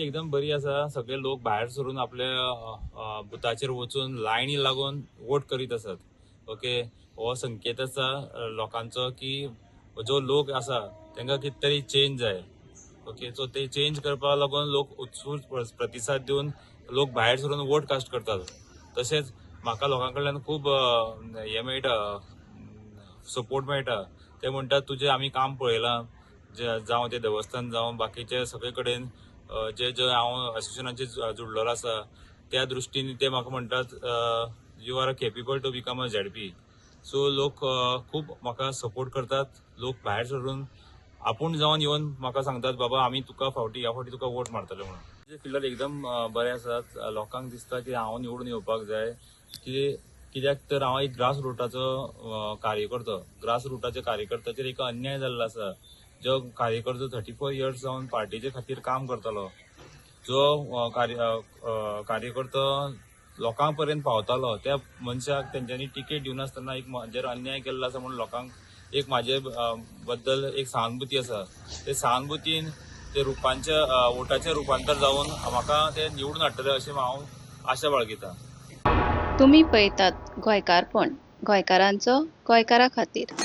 एकदम बरी आसा. सगळे लोक भायर सरून आपल्या बुथाचेर वचून लायनी लागून वोट करीत आसात. ओके, हो संकेत आसा लोकांचो की जो लोक आसा तांकां कितें तरी चेंज जाय. ओके, सो ते चेंज करपाक लागून लोक उत्सूक प्रतिसाद दिवन लोक भायर सरून वोट कास्ट करतात. तशेंच म्हाका लोकां कडल्यान खूब हें मेळटा, सपोर्ट मेळटा. ते म्हणटात तुजें आमी काम पळयलां, जावं तें देवस्थान जावं बाकीचे सगळे कडेन जे जे हांव एसोसिएशनाचेर जुडलेलो आसा, त्या दृश्टीन ते म्हाका म्हणटात, "You are capable to become a ZP." So लोक खूब म्हाका सपोर्ट करतात. लोक भायर सरून आपूण जावन येवन म्हाका सांगतात, "बाबा, आमी तुका फावटी ह्या फावटी तुका वोट मारतले" म्हणून. फिलर एकदम बरे आसात. लोकांक दिसता की हांव निवडून येवपाक जाय, की कित्याक तर हांव एक ग्रास रुटाचो कार्यकर्तो. ग्रास रुटाच्या कार्यकर्त्याचेर एक अन्याय जाल्लो आसा. जो कार्यकर्तो 34 इयर्स जावन पार्टीचे खातीर काम करतालो, जो कार्यकर्तो लोकां पर्यंत पावतालो, त्या मनशाक तेंच्यांनी तिकेट दिवनासतना एक म्हजेर अन्याय केल्लो आसा म्हणून लोकांक एक म्हाजे बद्दल एक सहानुभूती आसा. ते सहानुभूतीन ते रुपांच्या वोटाचें रुपांतर जावन म्हाका ते निवडून हाडटले अशें हांव आशा बाळगितां. तुमी पळयतात गोंयकारपण, गोंयकारांचो, गोंयकारा खातीर.